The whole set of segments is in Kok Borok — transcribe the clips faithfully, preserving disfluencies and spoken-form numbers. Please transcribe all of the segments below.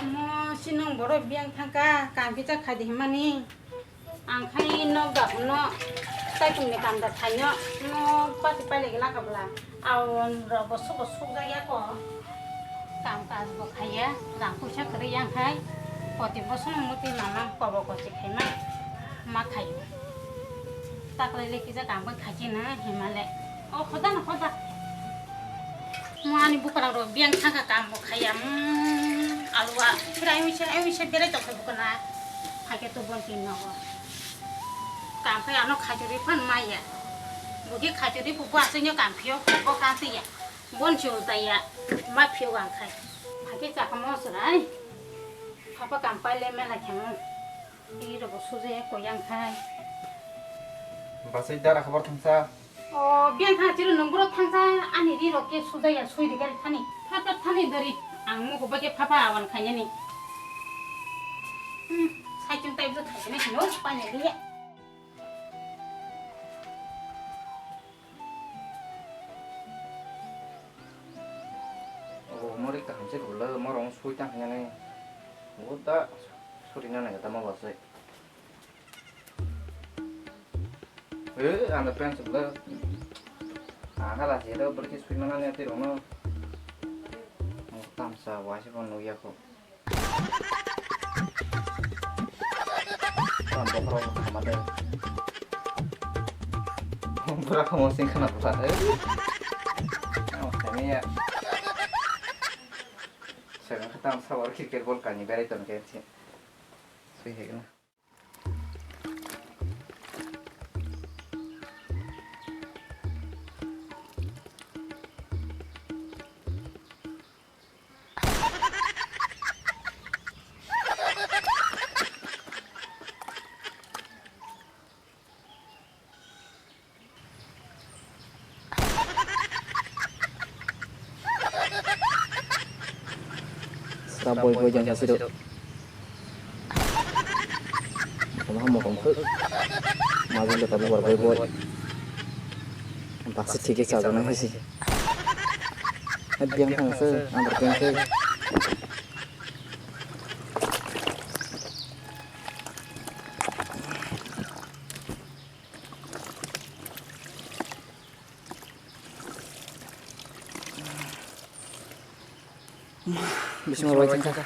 Mo sinong borok biyang thangka, kam kisa khaidi himani. Ang khai nok da no, tai tongni kam da thaino, no pati pailai gela kabla. Aw rok bo subo sukjak ya ko. Kam kaj bo khaiya, rang puisa kwrwi yang khai. Poti bo song muti mama kobo kochi khaima, ma khaio. Taklai le kisa kam bai khachi na himale. O khoda na khoda. Mo ani bukarang rok biyang thangka kam bo khaiya. Mm, alwa khirai uise, ai uise berai tong khai bukana. Haike to bon tin nogo. Kam khai ano khajuri phan maya. Bugi khajuri bu bu asai nyo kam phio, bo kam tiya. Bon si ulta ya. Ma phio gang khai. Haike chakamo surai. Papa kam paile mela khemo. Ri rok bo sujaya koyang khai. Basai dara khabar thangsa. O, biyang thang chiro nung bro thangsa ani ri rok ke sujaya sui ri gari thani. Thata thani dari ang mo ko bage phapa awan khanya ni. Hmm, sai chung tai bro thai ne no pa ne ri. Obo mori kaham se khullo, morong sui tang hinani. Obo da suri nang nai tamo basai. Eh, ang da pen sibla. Ang hala se do berki sui mana ne tiro no. Tamsa waise pon nugya ko. Tamo bokhorok khamade. Bura khamung sing khana bura. Tamo khamya. Sekarang khatam sawar cricket ball kani berai ton ke. Sui hegna. Sita boi boi jang sasiro. Toma mo kong khuk. Maji lo tabu bor boi boi. Baksa thik sa jana hai si. Biang thang se, ang berpeng se. Bisingo bai thangkha.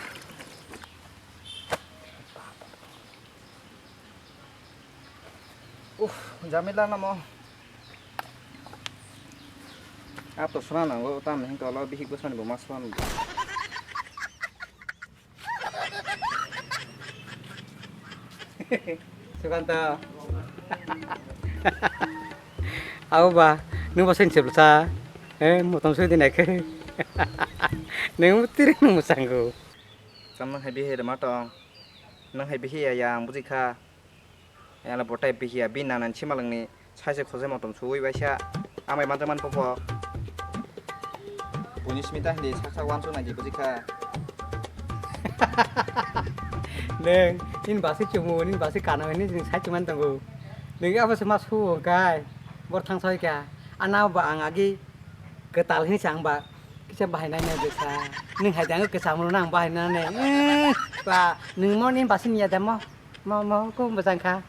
Uff, jamila namo. Ato sona nango, tam hingko lo bihik bosmani bo maswan. Sukanta. Abo ba, nwng bo sini sebsa. Eh, motom sui dinai khe. Nwng tiri nwng mwsanggo. Cham nwng hai bihi rwma tong. Nwng hai bihi ya, ya, ang buji kha. Yang le botai bihiya, bini nana ni simalwng ni sai se khosai motom suwi baisa. Amai manjakmani popo. Buini simi ta hindi sak sak uansuk nai di buji kha. Nwng, nini basi chumu, nini basi kana hini jini sai chuman tongo. Nwng abo se ma su kai. Bor thang soi kha. Ana ba ang agi kwtal hini chang ba. Kisa bahai nai nai besa. Nwng hai dang kwcham rw nang bahai nai nai. Eh, ba, nwng mo nini basi niya da mo. Mo, mo, ko bwsang kha.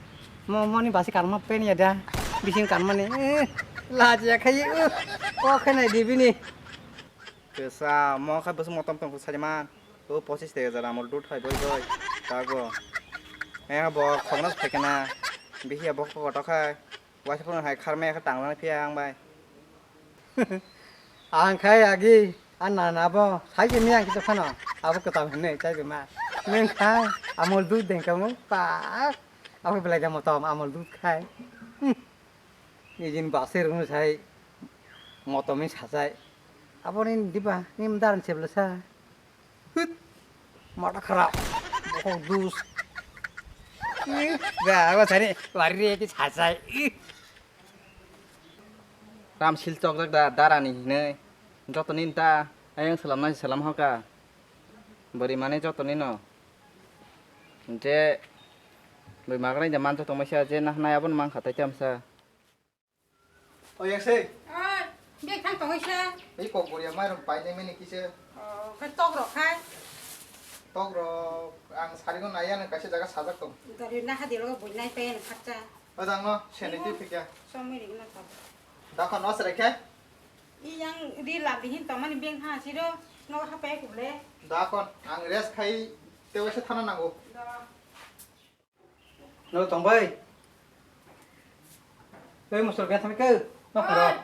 Mo, mo ni basi kanma pen ya da. Bising kanma ni. Eh, laji ya khai. Uh, ko khai nai di bini. Kesa, mo khai bwswk motom tong sari man. O pochis tega jara mo dut hai boi boi. Tago. Eh, bo khogna phai kana. Bihi ya bo ko to khai. Waisa phone hai kharmai kha tang jana phiya ang bai. Ang khai agi, a nana bo, sai se miyang kito phano, abo kwtal hinwi chai ma. Nwng khai, amol dud deng kamo, pa. Abo belai da motom, amol dud khai. Hmm. Nijin base rung sai, motom ni sachai. Abo ni diba, ni mdar sebla sa. Hut. Mata kharap. Bokhok dus. Ih, ba, ba sani, wari re ki sachai. Ih. Ram sil chok jak da, darani hinwi. Joto ni ta, ayang salam nai salam hoka. Bari mane joto ni no. Je, bai magrai da manjak tong maisa, je nah nai abon mang khatai tamsa. O yaksai. Oi, bek thang tongwi sa. Ei kok boria mai rok pai nai mani kisa. O, khe tok rok khai. Tok rok ang sari go nai ya, nang kaisa jaga sajak tong. Gari na hadi logo bui nai pe na khakcha. O dang no, seni ti phikya. Somoi ring na tok. Dakon no sere khe? I yang ri la di hin tong mani beng ha siro, no ha pe kuble. Dakon, ang rest khai te waisa thana nango. Da. No tong bai. Tei musur khe thangkhe, no pharo. Oi.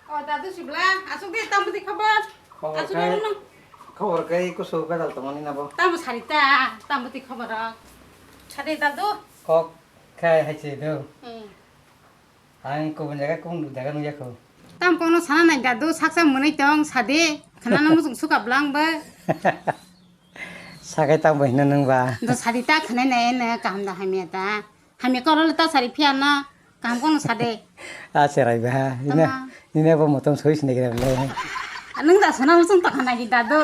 O, dadu sibla, asuk de, tamo di khabar. Khobor asuk kai, de no. Khobor kai, kusu bedal tongmani nabo. Tamo sarita, tamo di khabar. Sade dadu. Kok khai hai se do. Hmm. Ang kubun jaga, kubun jaga nung yakho. Tam kono sana nai dadu, saksa mwnwi tong, sade. Khana no musung suka blang ba. Sakai tang bai hino nung ba. Do sadi ta khwnai nai ne kaham da hamya ta. Hamya koro le ta sari phiya na kaham kono sade. A cherai ba. Ina, tama. Ina bo motom soi sini kira le. Nung da sana musung ta khana di dadu.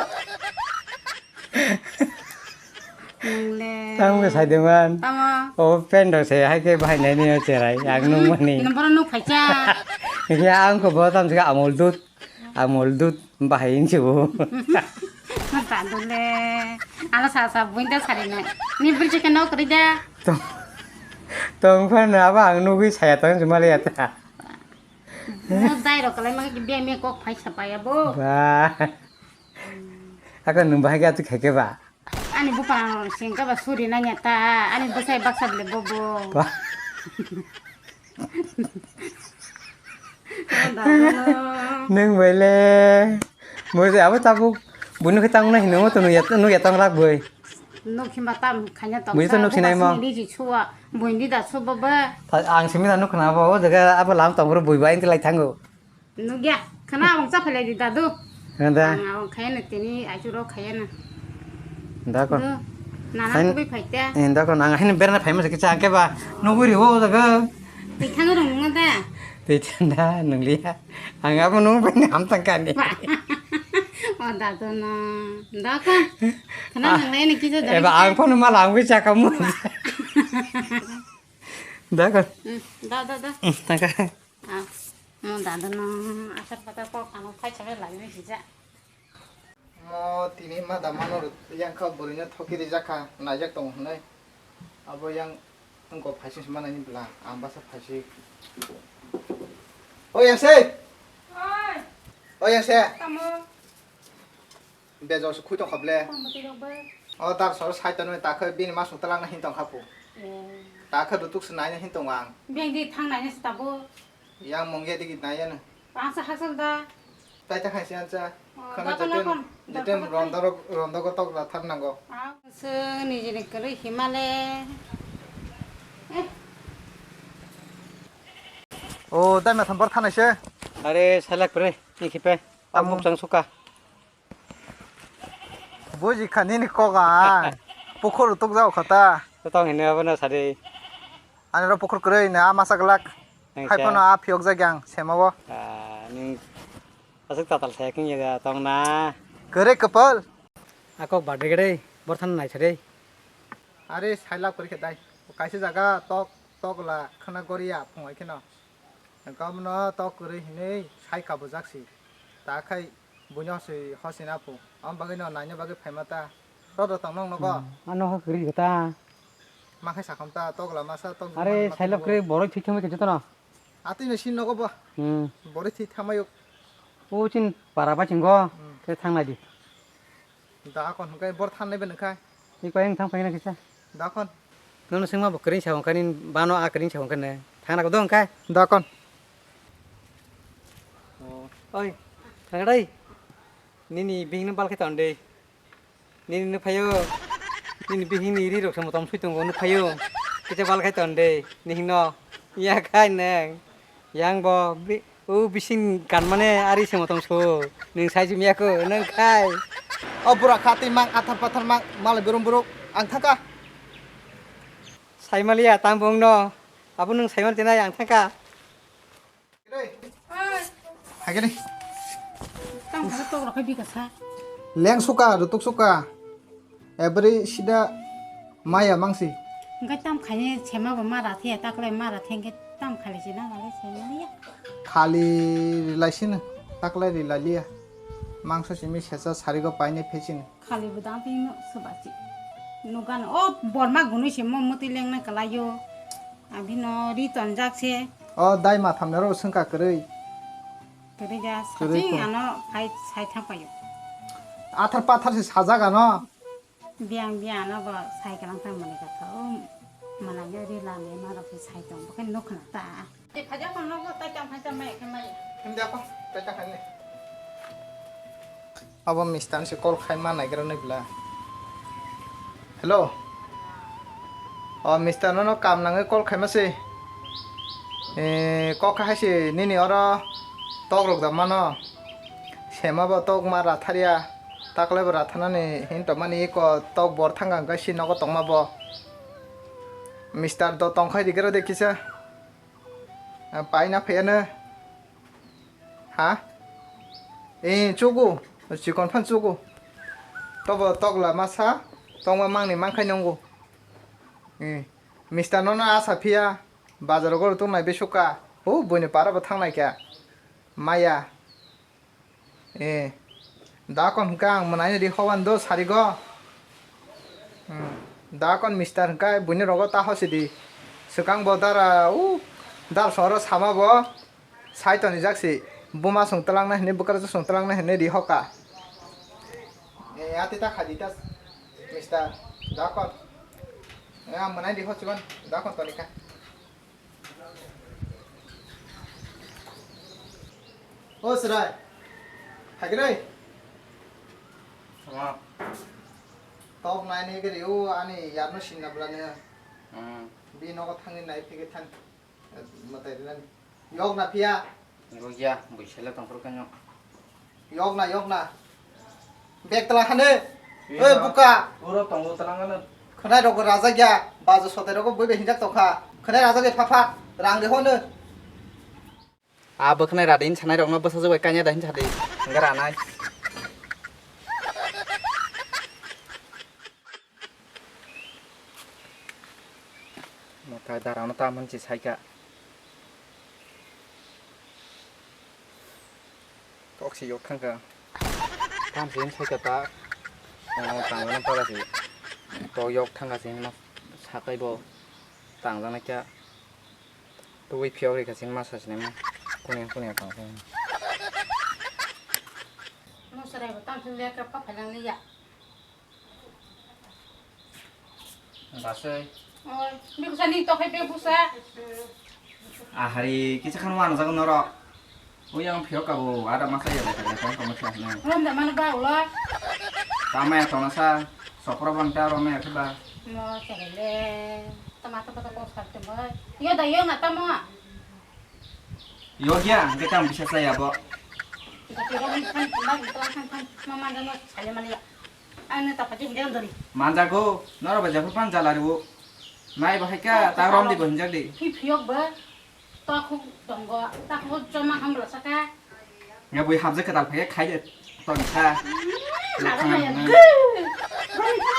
Nung le. Tang ke sai de man. Tama. O pen do se hai ke bahai nai ni cherai. Ang nung mani. Number no phaicha. Ya ang ko bo tam se amol dut. Amol dut bahai hinsi bo. Tadole. Ala sa sa buinda sarina. Ni beri chicken no kori da. Tong, tong fan aba ang nugui saya tong jumali ata. Mo dai ro kalai ma ki bia me kok phai sa pa ya bo. Ba. Ako nung bahai ga tu khake ba. Ani buphang sengkhe ba suri nanya ta, ani bwsai baksa bile bobo. Ba. Nung bai le. Mo je abo tabuk. Buino khe tang na hino mo to nung ya, nung ya tang rak boi. Nuk himba tam khanya tong. Bui to nuk sinai mo. Ni ji chuwa. Bui ni da chu bobo. Ang simi da nuk khna bo, o jaga abo lam tong bro bui bai lai thango. Nugya, khana abang cha phalai di dadu. Nda. Ang abang khaya na tini achu ro khaya na. Nda kon. Nana kubui phaita. Nda kon ang hain berna phaima se kicha ke ba. Nuguri ho daga. Tithang rong nungda. Tithang da nungliya. Ang abo nung bai ham tang kani. O dadu no. Nda kon. Khana nanglai ni kicha da. Eba ang phone mala ang wi cha kamu. Nda kon. Da da da. Tangka. Ah, mo dadu no asar patar kok ano phai chabe lagini sija. Mo tini ma da mano yang kha bwrwino thoki rijak kha, naijak tongo hwnwi. Abo yang wngkok phaising se manani bwla, ang basa phaising. O yang se! Oi! O yang se! Tamo? Bejor se khui tong kha ble. Tamo twi rok bai? O dar sor sai tonwi ta khe bini masung twlangna hin tong kha pu. Eh. Ta khe rutuk se naina hin tong ang. Beng di thang naina se tabo. Yang mungya digi nai ya na. Ang sa hasal da. Tai ta khaisi ansa. Oh, khana da kono jetem, kon, da jetem kono ronda rok, ronda ko tok la thar nango. Ah, se ni jini kari himale. Eh. O, dai ma thambar thanai se. Are, salak pre, ni khipe. Amo. Amuk chang suka. Buji kha nini kok ang. Pukhur tuk jao kha ta. Tong hini abo no sadi. Ani ro pukhur kwrwi na masa glak. Hai phano a phiyok jak yang sema bo. Ah, ning aswk tatal saya king ya tong na. Kwrwi kwpal. Akok badri gede borthan nai sadi. Are sailak kwrwi khe dai. Kaisa jaga tok tok la khana goria phungai kheno. Gabno tok kwrwi hinwi sai kabujak si. Ta khai buino si hosi na phu. Am bagwi no naina bagwi phaima ta. Ro ro tong nong nogo. Hmm, ano ha kwrwi ta. Ma khai sakham ta tok la masa tok. Are sailak kwrwi boroi thwi thangwi khe jotono. Atwi no sin nogo bo. Hmm. Boroi thwi thamayo. O chin para ba chingo. Hmm. Te thang nai di. Da kon hwnkhe bor than nai bwlwng khai. Ni koi wng thang phaina kisa. Da kon. Nono swngma bo kwrwng sa wngkha ni bano a kwrwng sa wngkha ne. Thang nang dong khai. Da kon. Oh, oi. Thang dai. Nini bihing no bal khai ton de. Nini no phayo. Nini bihing ni ri rok samo tom sui tongo no phayo. Kisa bal khai ton de. Ni hing no. Ya khai neng. Yang bo bi-, o bising kan mane ari se motong so. Nung sai jumya ko, nung khai. O bura kha twi mang athar pathar mang, malai burung buruk, ang thangka. Sai maliya, tang bong no. Abo nung sai man tinai, ang thangka. Hai kene. Tang bong tok rok hai bika sa. Leng suka, rutuk suka. Every sida maya mangsi. Hingke tam khaini sema bo ma rathiya, taklai ma rathiya hingke tam khali sina khali sema ya. Khali rilai sino, taklai rilai liya. Mangso simi sesa sarigo paine phechin. Khali bo dang twi no soba chi. Nugano o borma gunui se mo mutwi lengnai kalaio. Abino ri tonjak se. O dai matham nero sengka kwrwi. Kwrwi ja. Kwrwi saching to. Ano phai sai thang paio. Athar pathar se sajak ano. Biyang biyang ano bo sai kalang tang mani kha o. Mana yo ri lami ma rok se sai tong bo khe nuk khna ta. Te phaja kon nogo tai tang phaja mai khe mai. Himda ko tai tang khe. Abo mister se call khai ma naigra nai bla. Hello. O mister nono kam nangwi call khai ma se. E, kok hai se nini oro tok rok da mano. Sema bo tok ma ratharya. Taklai bo rathanani hin to mani ko tok bor thanga hwnkhe si nogo tongma bo. Mister do tongkhai rigra de kisa. Paina phayano. Ha? Eh, chugo. Chikon phan chugo. Tobo tokla masa. Tongma mangni mangkhai nungo. Eh, mister nono asa phiya. Bazar goro tongnai besuka. O, buini para bo thangnai kha. Maya. Eh, da kon hwnkha ang mwnai ri hoban do sarigo. Hmm. Da kon mister hwnkha buini rogo ta hosi di. Swkang bo dara u dar soro sama bo. Sai toni jak si. Buma song twlang na hini bwkra song twlang na hini ri hoka. Eh, ati ta khadi ta mister. Da kon. Eh, ang mwnai ri hosi ban. Da kon toni kha. O Srai, hagre. Tama. Tok nai ni gari o ani yar no sinna bla ne. Hmm. Bi nogo thangni nai phege thang. Matai rinani. Yok na phiya. Yok ya, buisela tongphuru kanyo. Yok na, yok na. Bek tala khane. Iya. Oi buka. Uro tongo tala ngana. Khwnai rok raja gya. Bajo sote rok bui be hinjak tokha. Khwnai raja gya pha pha. Rang de hono. A bwkhnai rada hin sanai rokno bwsajwk bai kanya da hin sadi. Hwnkhe ranai. Mwtai darano tam hinwi saikha. Kok se yok thangkha. Tam se hinwi saikha ta. O, tangmani para se. Tok yok thangkha se hinwi sakai bo. Tangjaknai kha. Tubui phiyok rikha se hinwi ma sasinai mo. Kuni kuni tang se. Mo serai bo tam se lekha pa phalang liya. Basai. Oi, bikusa ni tokhai be busa. Ahari, kisa khan wana jago norok. Oi, ang phiyok kabo, ada masa ya, ada khan kamo sa na. Rom da mana ba ulo. Tama ya tona sa, sopro bang ta rom ya ba. Mo chere le, tama ta ta ko sa te mo. Yo da yo na tama. Yogya, hwnkhe tamo bisa chaya bo. Jati rok ni khan, khan, khan, khan, mama jano chaya mani ya. Ang ne tapa jing jang dori. Manjago, noro ba jephru pan jala riwo. Nai bo hai kha, ta rom di bo hinjak di. Phi phiyok bo, ta khuk tongo, ta khuk joma ham bla saka. Ya bui habjak ka dal phai khai de, to ni kha. Hmm, naro maya. Bui kha,